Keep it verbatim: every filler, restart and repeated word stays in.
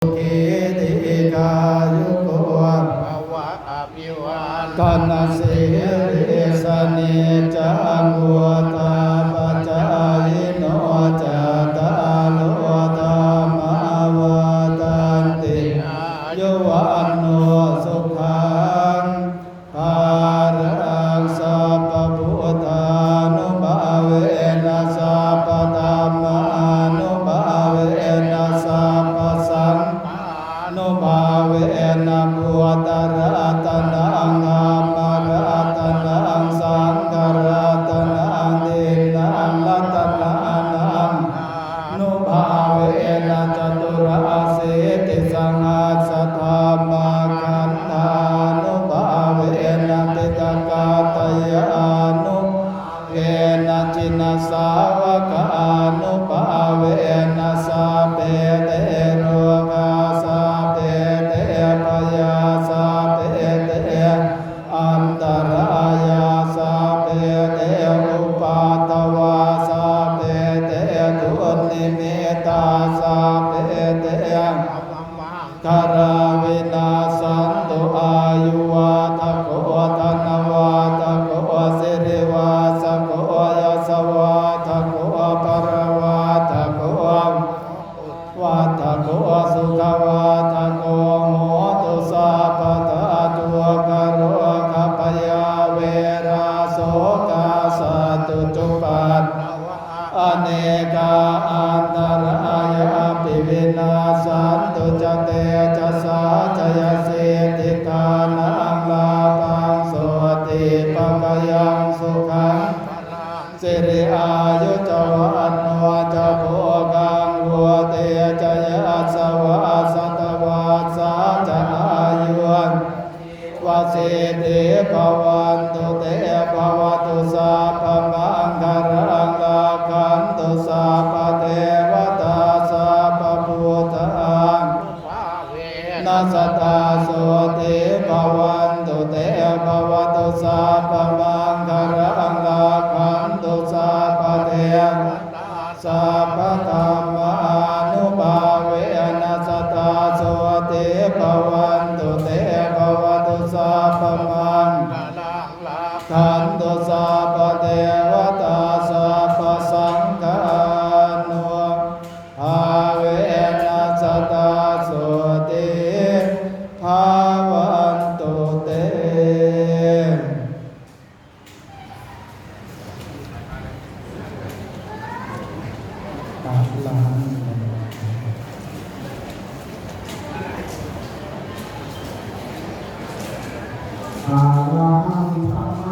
sukhī dīghāyuko bhava. Abhivādanasīlissa niccaṃ vuḍḍhāpacāyino cattāro dhammā vaḍḍhanti: āyu vaṇṇo sukhaṃ balaṃ. Sabbabuddhānubhāvena sabbadhammānubhāvena sabbasaṅghānubhāvena buddharatanaṃ dhammaratanaṃ saṅgharatanaṃ tiṇṇaṃ ratanānaṃ nubhāvena caturāsītisahassadhammakkhandhānubhāvena piṭakattayānubhāvena jinasāvakānubhāvena sabbe te rogā sabbe te bhayā sabbe te antarāyā sabbe te upaddavā sabbe te dunnimittā sabbe te avamaṅgalā vinassantu. Āyuvaḍḍhako dhanavaḍḍhako sirivaḍḍhako yasavaḍḍhako balavaḍḍhako vattako sukhavaḍḍhako hotu sabbadā. Dukkharogabhayā verā sokā sattu cupaddavā anekā antarāyāpi vinassantu ca tejasā. Jayasiddhi dhanaṃ lābhaṃ sotthi bhāgyaṃ sukhaṃ siri āyu ca vaṇṇo ca bhogaṃ vuḍḍhī ca yasavā satavassā ca āyū ca jīvasiddhī bhavantu te. Bhavatu sabbamaṅgalaṃ rakkhantu sabbadevatā sabbabuddhānubhāvena sadā sotthī bhavantu te. Bhavatu sabbamaṅgalaṃ rakkhantu sabbadevatā sabbadhammānubhāvena sadā sotthī bhavantu te. Bhavatu sabbamaṅgalaṃ rakkhantu sabbadevatā sabbasaṅghānubhāvena sadā sotthī bhavantu te. กราบลา Arahaṃ sammā